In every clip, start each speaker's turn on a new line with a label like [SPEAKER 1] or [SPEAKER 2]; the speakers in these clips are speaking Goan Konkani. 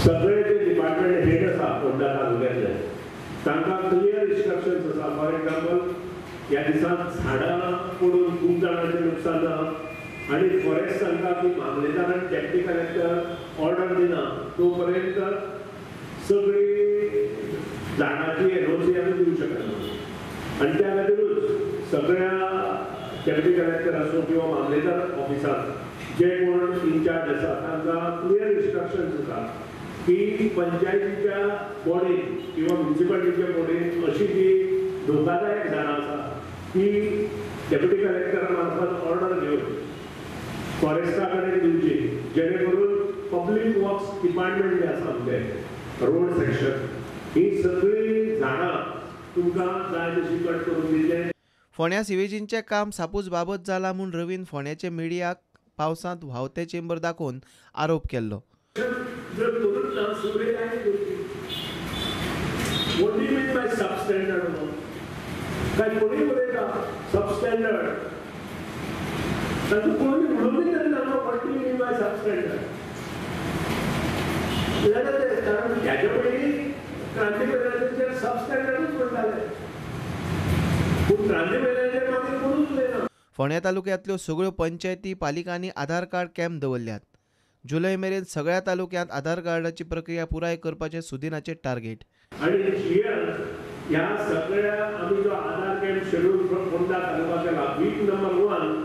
[SPEAKER 1] सगळे जे डिपार्टमेंट हेड आसा फोंडा तालुक्यातले तांकां क्लियर इन्स्ट्रक्शन्स आसा. फॉर एक्झाम्पल ह्या दिसांत झाडां पडून खूब जाणांचें नुकसान जालां आनी फॉरेस्ट सांगता की मामलेदारान डेप्युटी कलेक्टर ऑर्डर दिना तो पर्यंत सगळी झाडांची एनओसी आमी दिवंक शकना. आनी त्या खातीरूच सगळ्या डेप्युटी कलेक्टर आसूं किंवा मामलेदार ऑफिसांत जे कोण इन्चार्ज आसा तांकां क्लियर इन्स्ट्रक्शन्स आसा की पंचायतीच्या बॉडीन किंवा म्युनिसिपालिटीच्या बॉडीन अशी जी धोकादायक झाडां आसा ती डेप्युटी कलेक्टरा मार्फत ऑर्डर घेवन फॉरेस्टा कडेन दिवची, जेणे करून पब्लीक वर्क्स डिपार्टमेंट जे आसा आमचें रोड सेक्शन ही सगळीं झाडां तुमकां जाय तशी कट करून दितले.
[SPEAKER 2] फोंड्या सिवेजींचें काम सापूच बाबत जालां म्हूण रवीन फोंड्याचे मिडियाक पावसांत व्हांवते चेंबर दाखोवन आरोप केल्लो.
[SPEAKER 1] जर करूच ना सिवेज आनी करची. What do you mean by substandard? काय कोणी उलयता सबस्टँडर्ड? तातूंत कोणी उलोवनी तरी ना. What do you mean by substandard? कारण ह्याच्या पयलीं क्रांती मैदानाचेर सबस्टँडर्डूच म्हणटाले, पूण क्रांती मैदानाचेर मागीर कोणूच उलयना.
[SPEAKER 2] फोंड्या तालुक्यांतल्यो सगळ्यो पंचायती पालिकांनी आधार कार्ड कॅम्प दवरल्यात. जुलय मेरेन सगळ्या तालुक्यांत आधार कार्डाची प्रक्रिया पुराय करपाचें सुदिनाचें टार्गेट.
[SPEAKER 1] आनी जीएन ह्या सगळ्या आमी जो आधार कॅम्प शेड्यूल फोंडा तालुका केला, वीक नंबर 1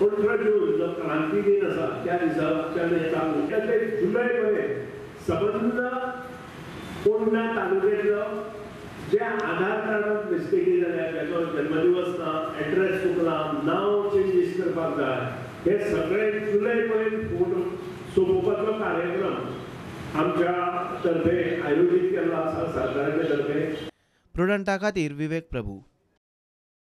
[SPEAKER 1] 18 जून जो क्रांती दिन आसा त्या दिसाच्यान हें चालू ते जुलय पर्यंत सबंद फोंडा तालुक्यातलो जे आधार कार्डात मिस्टेकी जाल्या, त्याचो जन्मदिवस ना, एड्रेस चुकला, नांव चेंजीस करपाक जाय, हे सगळे जुलय पर्यंत फोटो सोंपोवपाचो कार्यक्रम आमच्या तर्फे आयोजीत केल्लो आसा सरकाराच्या तर्फे.
[SPEAKER 2] प्रुडंटा खातीर विवेक प्रभू.